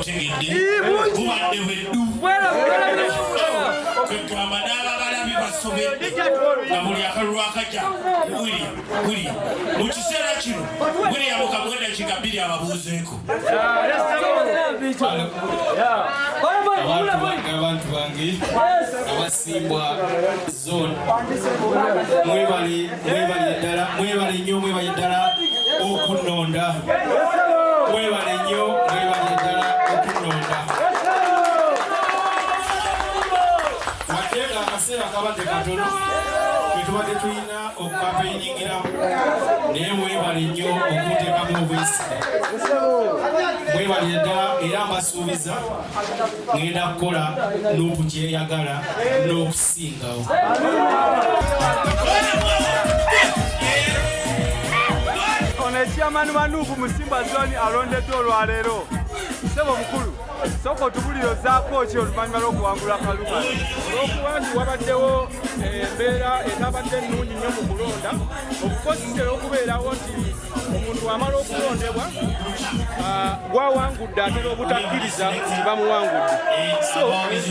Otegedde, bubadde bweddu, kwegamba n'ababalabi basobedde nga buli akalulu akajja William, William. Mu kiseera kino William kamuwe dakiika 2 ababuuzeeko. Abantu bange, abantu bange abasimbwa zone, mwebale, mwebale ddala, mwebale nnyo, mwebale ddala okunnonda. Mwebale nnyo, mwebale ddala okunnonda. Wadde nga akaseera kabadde katono twe tubadde tulina okukampeyiningiramu, naye mwebale nnyo okunteekamu obwesige. Mwebale ddala, era mbasuubiza ngenda kukola n'okukyeyagala n'okusingawo. Ono echairman wa NUP mu Ssimbwa Zone alondeddwa olwaleero. Ssebo mukulu, sooka otubulire, ozaako ki oluvannyuma lw'okuwangula akalulu kano? Olwokuba nti wabaddewo embeera etabadde ennungi nnyo mu kulonda, obukozi kitera okubeerawo nti omuntu amala okulondebwa, gwawangudde atera obutakkiriza nti bamuwangudde. So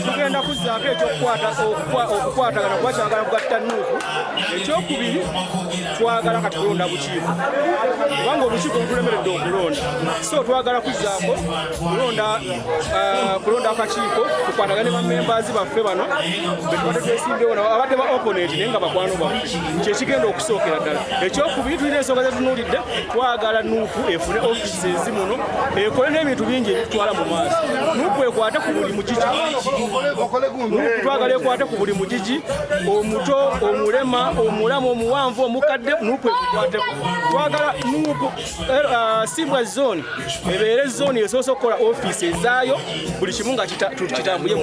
tugenda kuzzaako ekyokukwatagana, kuba kyagala kugatta NUP. Ekyokubiri, twagala kati kulonda bukiiko, kubanga obukiiko butulemeredde okulonda. So twagala kuzzaako kulonda akakiiko, tukwatagane bamembers baffe bano betubadde twesimbyewo nabo, abadde ba opponent naye nga bakwano baffe. Kyekigenda okusookera ddala. Ekyokubiri, tulina ensonga zetunuulidde. Twagala NUP efune offices muno, ekole n'ebintu bingi ebitutwala mu maaso. NUP ekwate ku buli mugigi. NUP twagala ekwate ku buli mugigi, omuto, omulema, omulamu, omuwanvu, omukadde, NUP ekukwateko. Twagala NUP Simbwa Zone ebeere zone esoose okukola ofiisi ezaayo, buli kimu nga kitambuye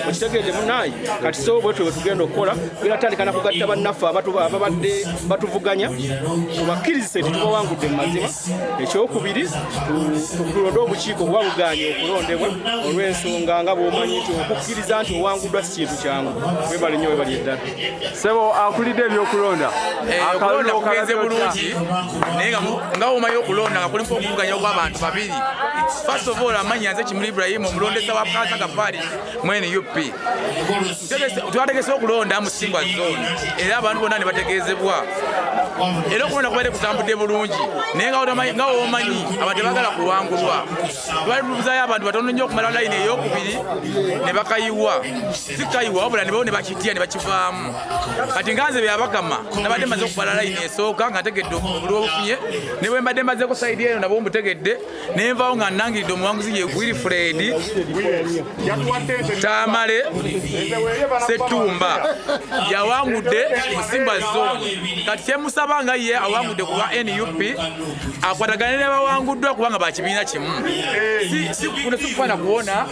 mukitegeere munaye. Kati so bwetyo bwe tugenda okukola. Tugenda tutandika na kugatta bannaffe ababadde batuvuganya, tubakkirizise nti tubawangudde mu mazima. Ekyokubiri, tulonde obukiiko, kuba buganye okulondebwa olw'ensonga nga bw'omanyi nti okukkiriza nti owanguddwa si kintu kyangu. Webale nnyo, webali eddala. Ssebo akulidde ebyokulonda. Okulonda kugenze bulungi, naye nga womanyi okulonda nga kuliko okuvuganya okw'abantu babiri. First of all, amannya nze Kimuli Ibrahim, omulondesa wa Kansanga Parish mu NUP. Twategese okulonda mu Ssimbwa Zone, era abantu bonna ne bategeezebwa, era okulonda kubadde kutambudde bulungi. Naye nga womanyi abantu tebagala kuwangulwa. Twali tubuzayo abantu batono nnyo okumala layini eyokubiri ne bakayiwa, si kayiwa wabula ne ne bakitya ne bakivaamu. Kati nga nze Byabakama, nabadde maze okubala layini esooka nga ntegedde obululu obufunye, ne bwe mbadde mazeeko side eno nabwo mbutegedde, nenvaawo nga nnangiridde omuwanguzi ye Wilfred Tamale Setumba, yawangudde mu Ssimbwa Zone. Kati kyemusaba, nga ye awangudde ku lwa NUP, akwatagane ne bawanguddwa, kubanga bakibiina kimu. Kuno sikufaana kuwona,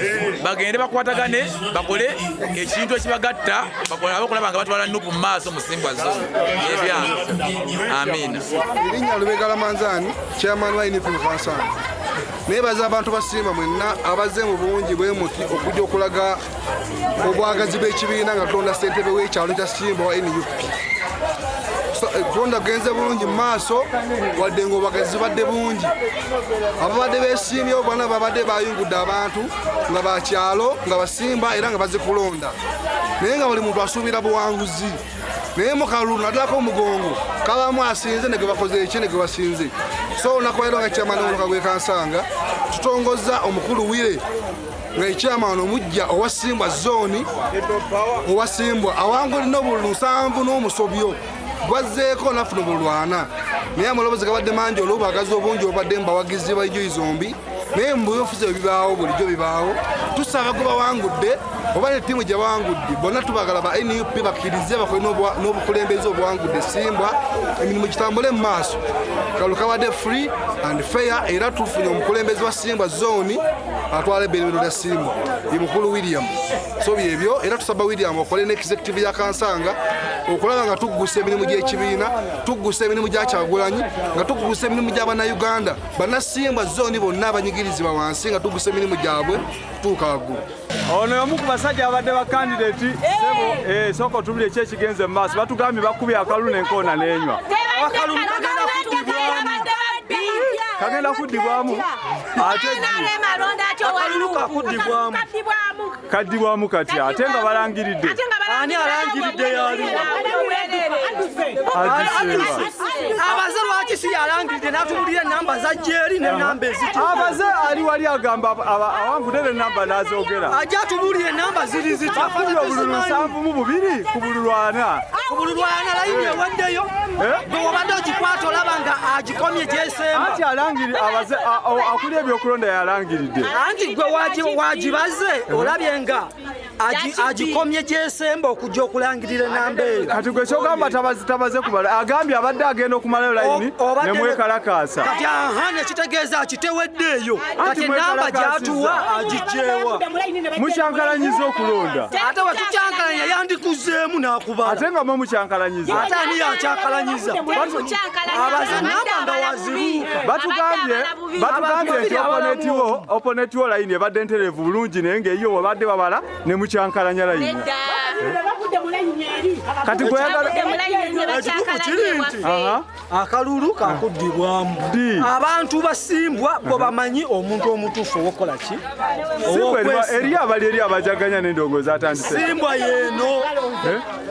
bagende bakwatagane, bakole ekintu ekibagatta, bakole okulaba nga batwala NUP mu maaso mu Ssimbwa Zone. Ebyange, amiina. Erinnya Lubegala Manzaani, chairman wa NUP mu Kansanga. Nebaza abantu basiima mwenna abazze mu bungi bwe muti okujja okulaga obwagazi bw'ekibiina nga tulonda ssentebe w'ekyalo kya Simba wa NUP. So, kulonda kugenze bulungi mu maaso, wadde ng'obwagazi bubadde bungi. Ababadde beesiimyewo bonna babadde bayungudde abantu nga bakyalo, nga basimba, era nga bazze kulonda, naye nga buli muntu asuubira buwanguzi. Naye mu kalulu, naddalako omugongo, kabamu asinze ne gwe bakoze eki ne gwe basinze. So olunaku lwaleero nga chairman w'omuluka gw'e Kansanga, tutongoza omukulu Wire nga echairman omujja owa Simbwa Zone, owa Simbwa. Awangulina obululu 70 n'omusobyo, gwazzeeko nafuna obululu 40, naye amaloboozi gabadde mangi olw'obwagazi obungi obubadde mu bawagizi b'enjuyi zombi. Naye mu byobufuzi ebibaawo bulijjo bibaawo. Tusaba gwe bawangudde oba ne ttiimu gye bawangudde, bonna tubagala ba NUP bakkirize bakole n'obukulembeze obuwangudde Simbwa, emirimu gitambule mu maaso. Kalulu kabadde free and fair, era tufunye omukulembeze wa Simbwa Zone atwala ebberebero lya Simbwa, ye mukulu William. So byebyo, era tusaba William okole ne executive ya Kansanga okulaba nga tuggusa emirimu gy'ekibiina, tuggusa emirimu gya Kyagulanyi, nga tuggusa emirimu gy'Abannayuganda, Bannasimbwa Zone bonna abanyigirizibwa wansi, nga tuggusa emirimu gyabwe kutuuka waggulu. Ono omu ku basajja abadde ba candidate. Sebo, sooka otubulire ki ekigenze mu maaso. Batugambye bakubye akalulu n'enkoona n'enywa. Kagenda kuddibwamu ate Akalulu kakuddibwamu. Kaddibwamu kati ate nga balangiridde. Ani alangiridde? Yaliwa? Abaze lwaki si yalangiridde n'atubulira enamba zajja eri n'enamba eziti? Abaze ali wali agamba awangudde n'enamba n'azoogera. Ajja atubulira enamba ziri ziti. Akubye obululu 72 ku bululu 40. Ku bululu 40 layini ewaddeyo. Gwe wabadde ogikwata olaba nga agikomye gyesemba. Anti alangiri abaze akuli ebyokulonda yalangiridde. Anti gwe wagibaze olabye nga agikomye gyesemba okujja okulangirira enamba eyo. Kati gwe kyogamba tabaze kubala, agambye abadde agenda okumalayo layini ne mwekalakaasa. Kati aha nekitegeeza akiteweddeeyo. Kati enamba gy'atuwa agigyewa. Mukyankalanyiza okulonda. Ate bwe tukyankalanya yandikuzeemu n'akubala. Ate nga mwe mukyankalanyiza. Ate ani yakyankalanyiza? Abaze namba nga wazibuuka. Batugambye nti opponent wo layini ebadde ntereevu bulungi naye ng'eyo wabadde babala ne mukyankalanya layini. Kati ekituufu kiri nti akalulu kakuddibwamu. Abantu basimbwa bo bamanyi omuntu omutuufu owokukola ki? Eri abali eri abajaganya n'endongo zatandise. Simbwa yeeno.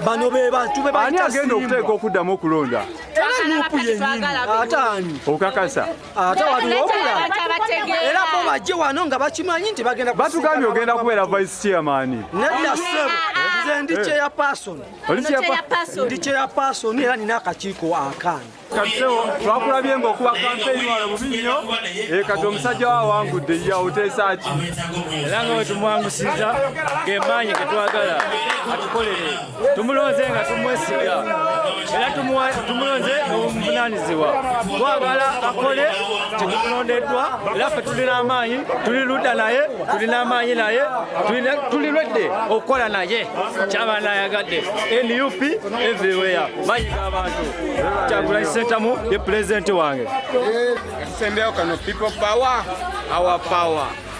Bano be bantu be Ani bayita agenda okuteeka okuddamu okulonda? Era NUP yennyini ate ani? Okakasa. Ate waliwo omulala. Era bo bajje wano nga bakimanyi nti bagenda Batugambye ogenda kubeera vice chairman. Nedda ssebo, nze ndi chairperson. Oli chairperson? Ndi chairperson era nina akakiiko akange. Kati twakulabye ng'okuba kampeyini wano bubi nnyo. Kati omusajja we awangudde ye oteesa ki? Era nga bwe tumwangusiza gemaanyi ge twagala atukolere, tumulonze nga tumwesiga era tumulonze obuvunaanyizibwa. Twagala akole kyetumulondeddwa era ffe tulina amaanyi, tuli ludda naye, tulina amaanyi naye, tuli lwedde okukola naye kyaba nayagadde. NUP everywhere, maanyi g'abantu. Kyagulanyi Ssentamu ye pulezidenti wange. Tusembyeyo kano people power, our power.